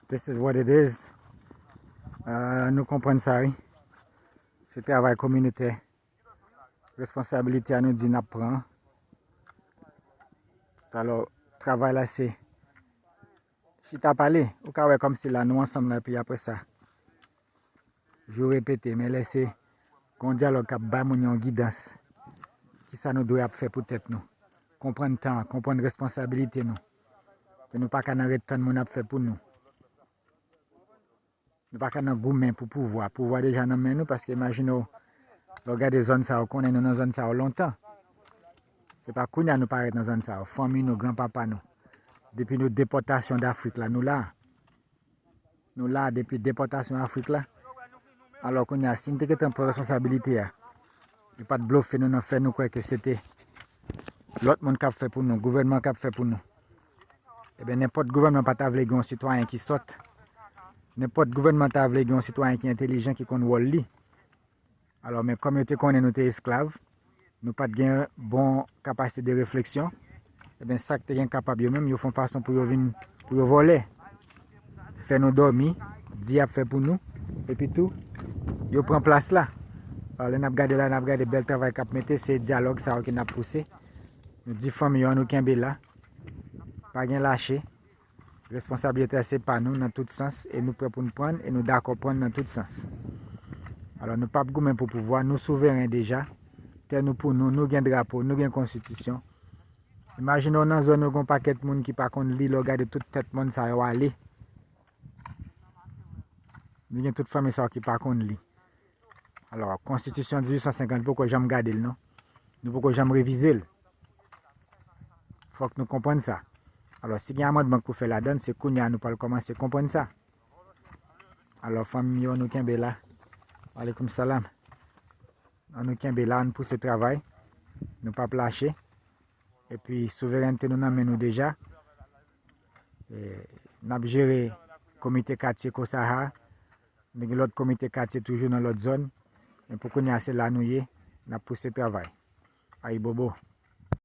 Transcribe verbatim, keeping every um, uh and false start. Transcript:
This is what it is. Euh, nou konprann sa, wi. Se travay kominotè. Responsabilite a nou di n ap pran. Alò, travay la se chita pale. Ou ka wè kòmsi la nou ansanm la, epi apre sa, je repete, men lè se gon dyalòg k ap bay moun yon gidans. Kisa nou dwe ap fè pou tèt nou? Konprann tan, konprann responsabilite nou. Ke nou pa ka nan ret tann moun ap fè pou nou. Nou pa ka nan goumen pou pouvwa. Pouvwa deja nan men nou, paske imajine w, lè w gade zòn sa yo, konnen nou nan zòn sa yo lontan. Se pa kounye a nou parèt nan zòn sa yo. Fanmi nou, granpapa nou. Depi nou depòtasyon Dafrik la, nou la. Nou la depi depòtasyon Afrik la. Alò kounye a, si n te gentan pran responsabilite a, yo pa t blofe nou nan fè nou kwè ke se te lòt moun k ap fè pou nou, gouvènman k ap fè pou nou. Ebyen, nenpòt gouvènman pa ta vle gen yon sitwayen ki sòt. Nenpòt gouvènman ta vle gen yon sitwayen ki entelijan, ki konn wòl li. Alò, men kòm yo te konnen nou te esklav, nou pa t gen bon kapasite de refleksyon, ebyen, sa k te gen kapab yo menm, yo fè yon fason pou yo vin, pou yo vòlè. Fè nou dòmi, di y ap fè pou nou, epi tou, yo pran plas la. Alò, lè n ap gade la, n ap gade bèl travay k ap mete, se dyalòg sa yo ke n ap pouse. Nou di fanmi yo, ann nou kenbe la. Pa gen lache. Responsabilite a se pa nou nan tout sans, e nou prè pou n pran l, e nou dakò pran l nan tout sans. Alò, nou p ap goumen pou pouvwa, nou souveren deja. Tè nou pou nou, nou gen drapo, nou gen konstitisyon. Imajine w nan zòn nou gen yon pakèt moun ki pa konn li, lè w gade tout tèt mòn sa yo ale. Nou gen tout fanmi sa yo ki pa konn li. Alò, konstitisyon dizuit san senkant poko janm gade l, non. Nou poko janm revize l. Fòk nou konprann sa. Alò, si gen amandman k pou fè ladan l, se kounye a nou pral kòmanse konprann sa. Alò, fanmi yo, nou kenbe la. Aleykoum salam. Ann nou kenbe la, ann pouse travay. Nou p ap lache. Epi, souverènte nou nan men nou deja. E, n ap jere komite katye Kosaha. Nou gen lòt komite katye toujou nan lòt zòn. Men pou kounye a, se la nou ye. N ap pouse travay. Ayibobo.